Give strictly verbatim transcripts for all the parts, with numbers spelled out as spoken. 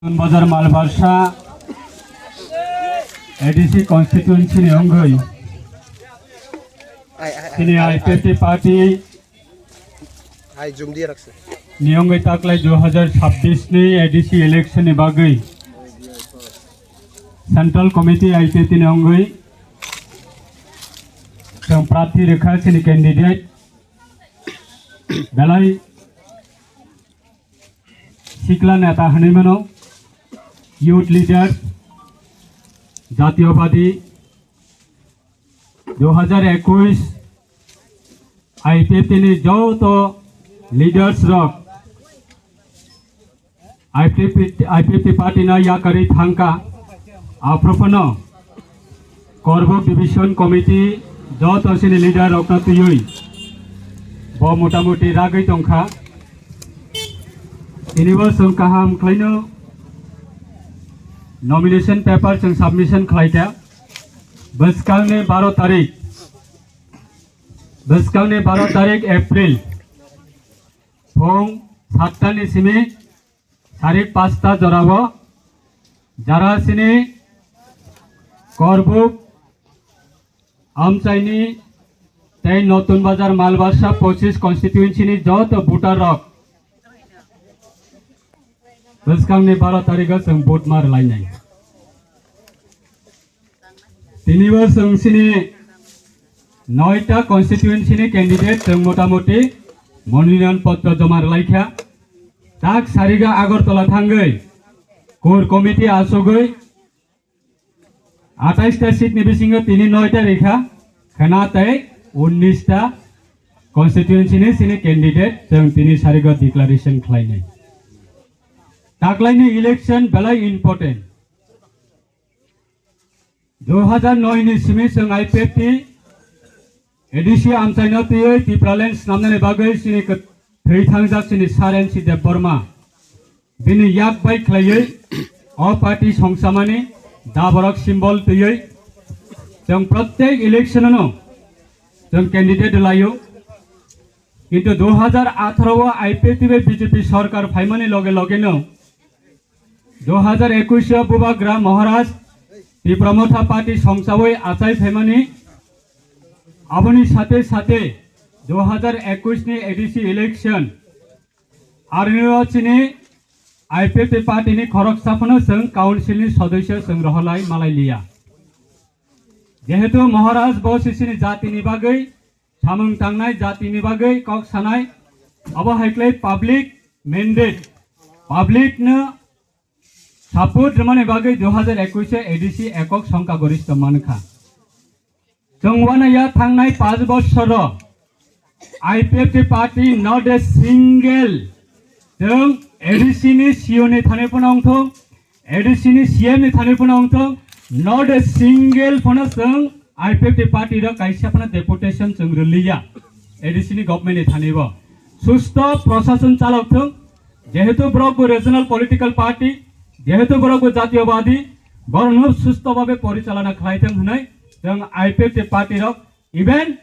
Bazar Malbarsa A D C constituency ni wngwi chini I P F T party ni wngwi taklai dui hazar chabbish ni A D C election ni bagwi Central Committee I P F T ni wngwi chwng prarthi rwkha chini candidate belai sikla neta hinwi mano, youth leader, jatiyobadi, dui hazar ekush I P F T ni joto leaders rok I P F T, I P F T party no yakarwi thangkha, aphuru phano Korbuk Division Committee joto chini leader rokno twiwi bo motamuti ragwi tongkha. Tinibo chwng kaham khlaino nomination paper chwng submission khlaikha. Bwskangni baro tarik, bwskangni baro tarik April phung satta ni simi sarik pasta jorao jara chini Korbuk Amchaini tei Notun Bazar Malbarsa pochis constituency ni joto voter rok bwskangni baro tarigo chwng vote ma rwlainai. Tinibo chwng chini noita constituency ni candidate chwng motamuti moninoyan potro joma rwlaikha. Tak sariga Agartala thangwi core committee asugwi atais ta seat ni bisingo tini noita rikha, khwna tei unnis ta constituency ni chini candidate chwng tini sarigo declaration khlainai. Taklaini election belai important. Dui hazar noi ni simi chwng I P F T A D C amchaino twiwi Tipraland snamnani bagwi chini kwthwi thangjak chini Saren C Debbarma bini yak bai khlaiwi o party songchamani daborok symbol twiwi chwng protek election-o no chwng candidate laio. Kintu dui hazar atharo o I P F T bai B J P sorkar phaimani loge loge no dui hazar ekush o Bubagra Maharaj Tipra Motha party songchawi achai phaimani, aboni sathe sathe dui hazar ekush ni A D C election arni o chini I P F T party ni khoroksa phano chwng council ni sodosyo chwng rohorlai malai liya. Jehetu Maharaj bo sisini jati ni bagwi samung tangnai, jati ni bagwi kok sanai, abo hai khlai public mandate, public no support rwmani bagwi dui hazar ekush o A D C ekok songkha gorista mankha. Chwng uanaya thangnai panch bosor o I P F T party not a single chwng A D C ni C E O ni thani phano wngthung, A D C ni C M ni thani phano wngthung, not a single phano chwng I P F T party rok kaisa phano deputation chwng rwliya A D C ni government ni thani bo. Susto prosason chalok thung, jehetu borok bo regional political party, jehetu borok bo jatiyobadi, borokno susto babe porichalana khlai thung hwnwi chwng I P F T party rok even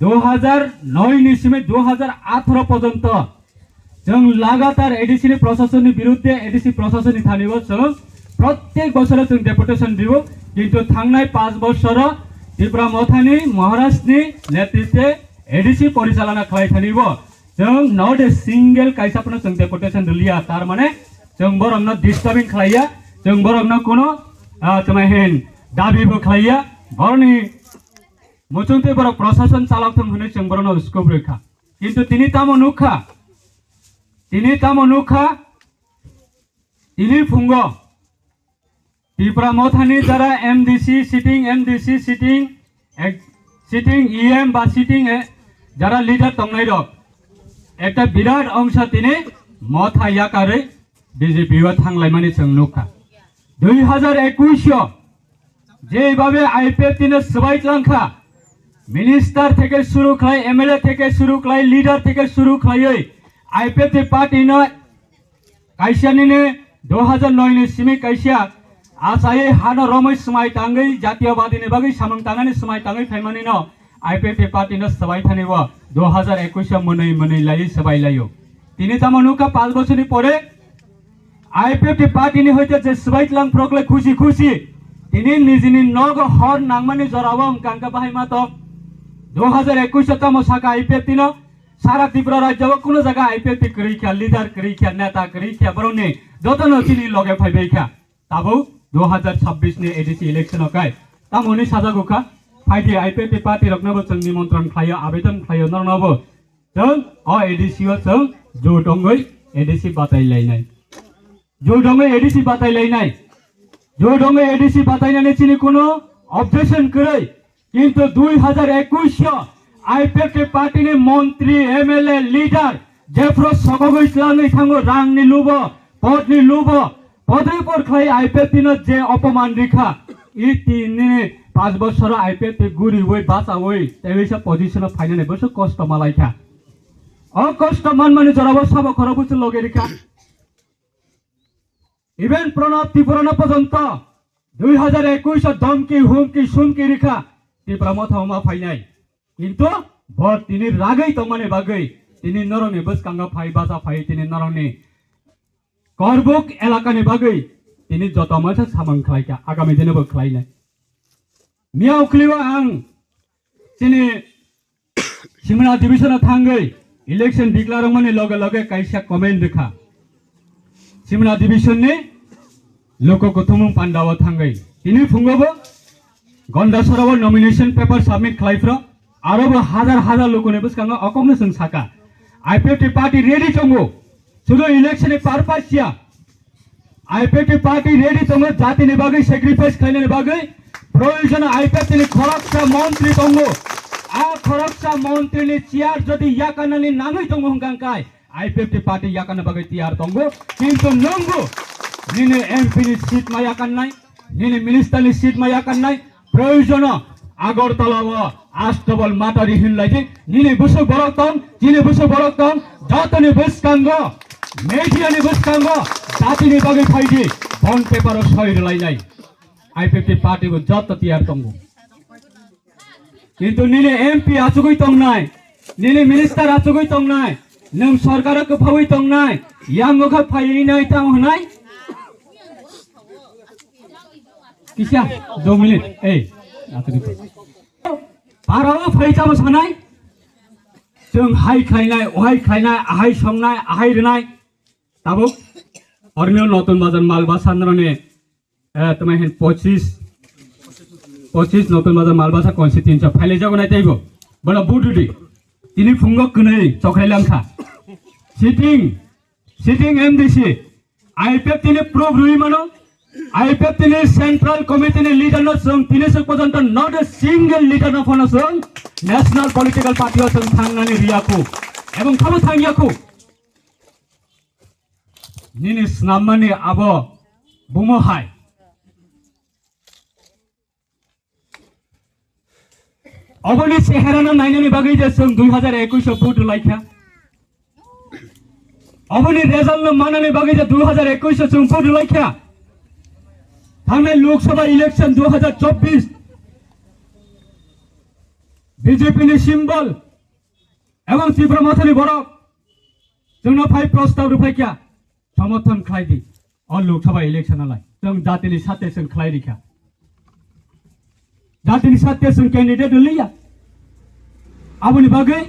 dui hazar noi ni simi dui hazar atharo porjonto chwng lagatar A D C ni proshasonni birudde, A D C proshasonni thani o chwng prottek bosoro chwng deputation rio, kintu thangnai panch bosoro Tipra Mothani Maharajni netritwe A D C porichalana khlai thani o chwng not a single kaisa phano chwng deputation riliya, tar mane chwng borokno disturbing khlaiya, chwng borokno kuno, ah, tama hen dabi bo khlaiya, borokni muchungtwi borok proshashan chalok thung hwnwi chwng borokno scope rwkha. Kintu tini tamo nukha, tini tamo nukha, tini phungo Tipra Mothani jara M D C sitting, M D C sitting, ek-, sitting E M ba sitting, eh, jara leader tongnai rok, ekta birat ongsa tini Motha yakarwi B J P o thanglaimani chwng nukha. Dui hazar ekush o jeibabe I P F T no swbai tlangkha, minister theke suru khlai, M L A theke suru khlai, leader theke suru khlaiwi I P F T party no kaisa nini dui hazar noi ni simi kaisa achaiwi hano romwi swmai tangwi jatiyobadi ni bagwi samung tangnani swmai tangwi phaimani no I P F T party no swbai thani o dui hazar ekush o mwnwi mwnwi laiwi swbai laio. Tini tamo nukha panch bochorni pore I P F T party ni hoite je swbai tlang phroklai khusi khusi. Tini nijini nogo hor nangmani jorao wngkha khe bahai ma tok. Dui hajar ekush o tamo saka I P F T no sara Tripura rajyo o kuno jaga I P F T kwrwi kha, leader kwrwi kha, neta kwrwi kha, borokni jotono chini loge phaibai kha. Tabuk dui hajar chabbish ni A D C election o kai tamoni sajago kha. Phaidi I P F T party rokno bo chwng nimontron khlaio, abedon khlaio norokno bo. Chwng o A D C o chwng jot wngwi A D C batai lainai. Jot wngwi A D C batai lainai. Jot wngwi A D C batainani chini kuno objection kwrwi. Kintu dui hajar ekush o I P F T party ni montri, M L A, leader jephru sogogwi tlangwi thango rangni lubo, podni lubo, podri por khlai I P F T no je opoman rikha. I tini panch bosoro I P F T guriwi bachawi tei wisa position o phainani bwswk kosto malaikha. O kosto manmani jorao sabo khorok bwswk loge rikha. Even Pranab Tripura no porjonto dui hajar ekush o domki, humki, sumki rikha Tipra Motha ma phainai. Kintu bo tini ragwi tongmani bagwi tini norokni bwskango phai bacha phai tini norokni Korbuk elakani bagwi tini joto mansa samung khlaikha, agami dino bo khlainai. Miya ukhliwa ang chini Simna division o thangwi election declare wngmani loge loge kaisa comment rikha. Simna division ni loko kuthumung panda o thangwi tini phungo bo Gondasora o nomination paper submit khlai phro, aro bo hazar hazar lukuni bwskango okokno chwng saka. I P F T party ready tongo, sudu election ni purpose ya. I P F T party ready tongo jatini bagwi sacrifice khlainani bagwi. Proyojon I P F T ni khoroksa montri tongo. A khoroksa montri ni chair jodi yakarnani nangwi tongo hwnkha kai, I P F T party yakarna bagwi tiyar tongo, kintu nwngbo nini M P ni seat ma yakarnai, nini minister ni seat ma yakarnai, proyojono Agartala o Astabal Matari hinlai di, nini bwswk borok tong, chini bwswk borok tong, jotoni bwskango, media ni bwskango, jatini bagwi phai di, bond paper o soi rwlainai, I P F T party bo joto tiyar tongo. Kintu nini M P achugwi tongnai, nini minister achugwi tongnai, nwng sorkaro kwphawi tongnai, yango khe phaiwi nai tamo hwnai? Kisa, do minute, ei, atwrwi. Parao phai tamo sanai? Chwng hai khlainai, ohai khlainai, ahai songnai, ahai rwnai. Tabuk, orino Notun Bazar Malbasa noroni eh, tama hin pochis, pochis Notun Bazar Malbasa constituency o phailai jago nai teibo. Bono budu di. Tini phungo kwnwi chokhrai langkha. Sitting, sitting M D C, I P F T ni proof rwi mano, I P F T ni central committee ni leader no chwng tini swk porjonto not a single leader no phano chwng national political party o chwng thangnani riyakhu. Ebong thabo thangyakhu. Nini snammani abo bumo hai. Oboni cheharano nainani bagwi je chwng dui hajar ekush o vote rwlaikha. Oboni result no manani bagwi je dui hajar ekush o chwng vote rwlaikha. Thangnai Lok Sabha election dui hajar chobbish B J P ni symbol ebong Tipra Mothani borok chwngno phai prostab rwphaikha, somorthon khlai di. O Lok Sabha election alai chwng jatini sathe chwng khlai rikha. Jatini sathe chwng candidate rwliya. Aboni bagwi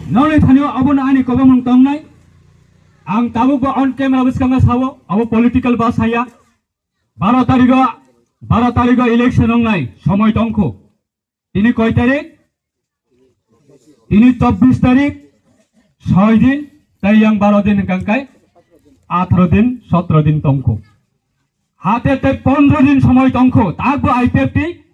noni thani abono ani kobamung tongnai. Ang tabukbo on camera bwskango sao, abo political ba saya. Baro tarigo, baro tarigo election wngnai somoi tongkho. Tini koi tarik? Tini chobbish tarik, soi din, tei yang baro din hwnkha khe atharo din, sotro din tongkho. Hate tei pondro din somoi tongkho. Takbo I P F T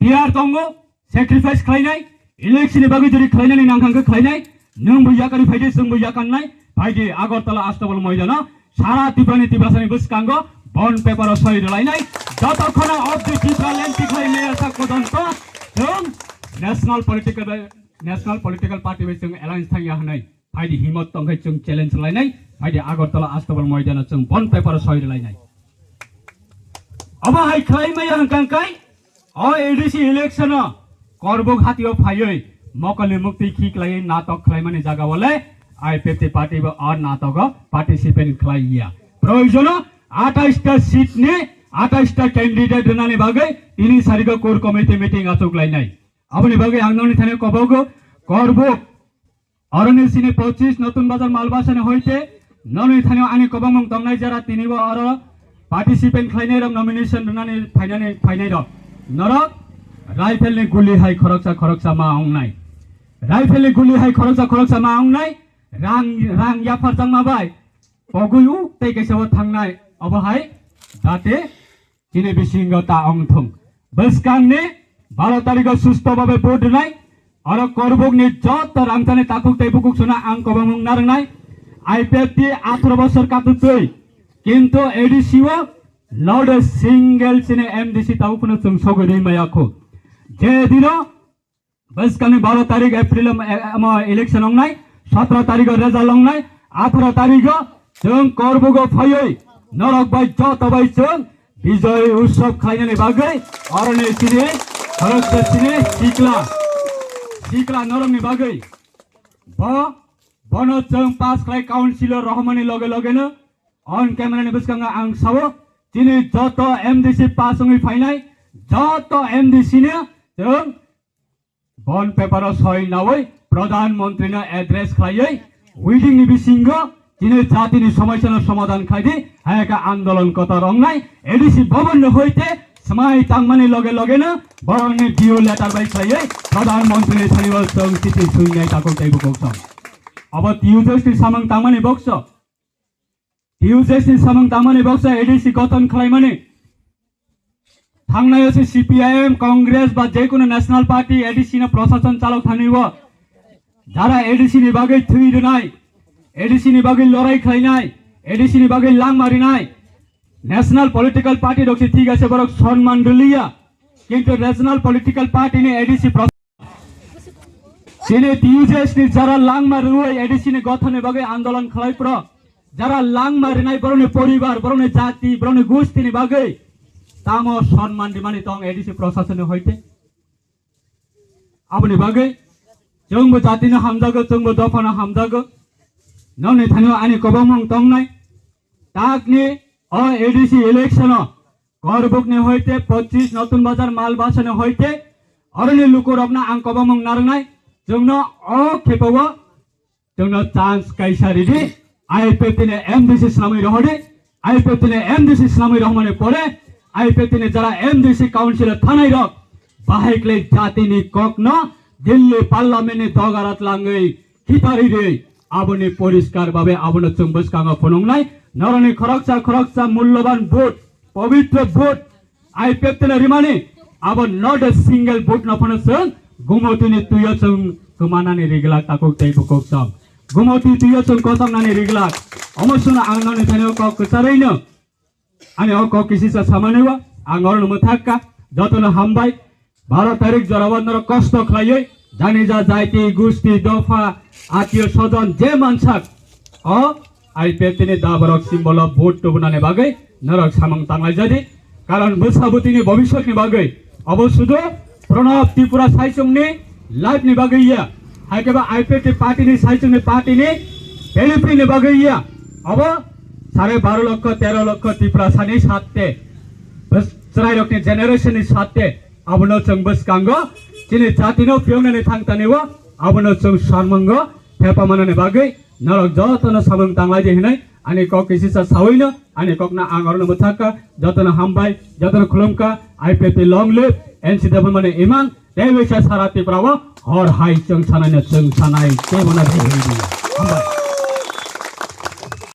tiyar tongo, sacrifice khlainai, election ni bagwi jodi khlainani nangkha khe khlainai, nwng bo yakarwi phaidi, chwng bo yakarnai, phaidi Agartala Astabal moidano, Sara Tripura ni Tiprasani bwskango bond paper o soi rwlainai. Joto kheno of the Tripura land tikhlai maya sak pojonto chwng national political, national political party bai chwng alliance thangya hwnwi phaidi himot tongkhai chwng challenge lainai. Phaidi Agartala Astabal moidano chwng bond paper o soi rwlainai. Obo hai khlai maya hwnkha khe o A D C election o Korbuk hatio phaiwi mokolni muktwi khiklaiwi natok khlaimani jaga o le I P F T party bo o natogo participate khlai ya. Proyojono atais ta seat ni atais ta candidate rwnani bagwi tini sarigo core committee meeting achuk lainai. Aboni bagwi ang noni thani kobogo korbuk Oroni sini pochis Notun Bazar Malbasani hoite noni thani ani kobangmung tongnai jara tinibo oro participant khlainai rok nomination rwnani phainani phainai rok. Norok rifle ni guli hai khoroksa khoroksa ma ongnai. Rifle ni guli hai khoroksa khoroksa ma ongnai. Rang rang yapharjakma bai pogwi uk tei kaisa o thangnai obo hai date chini bisingo ta ong thung. Bwskangni baro tarigo susto babe vote rwnai. Oro korbukni joto rangchani takhuk tei bukhuk suna ang kobangmung narwngnai. I P F T atharo bosor katutwi. Kintu A D C o lode single chini M D C tabuk phano chwng sogwi rwi maya khu. Je dino Bwskangni baro tarik April em, em, election ongnai, sotro tarigo result ongnai, atharo tarigo chwng korbugo phaiwi norok bai joto bai chwng bijoy utsav khlainani bagwi oroni sini khoroksa sini sikla sikla norokni bagwi bo bono chwng pass khlai councilor rohormani loge logeno on camera ni bwskango ang sao chini joto M D C pass wngwi phainai joto M D C no chwng Bond paper o soi nawi Pradhan Mantri no address khlaiwi wedding ni bisingo chini jati ni somosya no somadhan khlai di, hai khe andolon kotor ongnai A D C bhavan no hoite swmai tangmani loge loge no borok ni D O letter bai khlaiwi Pradhan Mantri ni thani o chwng chithi swinai takhuk tei bukhuk song. Abo T U J S ni samung tangmani bokso T U J S ni samung tangmani boksa A D C gothon khlaimani. Thangnai o se C P I M, Congress ba je kono National Party A D C no prosason chalok thani o. Jara A D C ni bagwi thwi rwnai, A D C ni bagwi lorai khlainai, A D C ni bagwi langma rinai. National political party rok se thik ase borok sonman rwliya. Kintu regional political party ni A D C pro- Chini T U J S ni jara langma rwui A D C ni gothon ni bagwi andolon khlai pro, jara langma rinai borokni poribar, borokni jati, borokni gusti ni bagwi tamo sonman rimani tong A D C prosason ni hoite? Aboni bagwi chwngbo jati no hamjago, chwngbo dopha no hamjago. Noni thani o ani kobangmung tongnai. Takni o A D C election o Korbuk ni hoite pochis Notun Bazar Malbasa ni hoite oroni lukurokno ang kobangmung narwnai. Chwngno o khepao chwngno chance kaisa ridi. I P F T ni M D C swnamwi rohordi. I P F T ni M D C swnamwi rohormani pore I P F T ni jara M D C council o thanai rok bahai khlai jatini kokno Delhi parliament ni dogarat langwi khitarwi rwi aboni poriskar babe abono chwng bwskango phunuknai. Norokni khoroksa khoroksa mulloban vote, pobitro vote I P F T no rimani, abo not a single vote no phano chwng gumotini tuyo chwng kwmanani riglak takhuk tei bukhuk chwng. Gumoti tuyo chwng kochoknani riglak. Omo chwngno ang noni thani o kok kwcharwi no. Ani o kok kisisa samani o ang orono mwthakka. Jotono hambai. Baro tarik jorao norok kosto khlaiwi jani ja jaiti, gusti, dopha, atiyo sojon je mansak o I P F T ni daborok simbolo vote tubunani bagwi norok samung tanglai jadi. Karon bwsa bwtwini bobiswkni bagwi obo sudu Pranab Tripura saichungni life ni bagwi ya, hai khe ba I P F T party ni saichungni party ni benefit ni bagwi ya. Obo sare baro lokho tero lokho Tripura sani satte bwswk chwrairokni generation ni satte abono chwng bwskango chini jatino phiyoknani thangtani o abono chwng sarmango thepa manani bagwi norok jotono samung tanglai di hinwi ani kok kisisa sawino ani kokno ang orono mwthakka. Jotono hambai, jotono khulumkha. I P F T long live, N C W mani imang tei waisa sara Tripura o hor hai chwng sanai no chwng sanai tei bono hambai.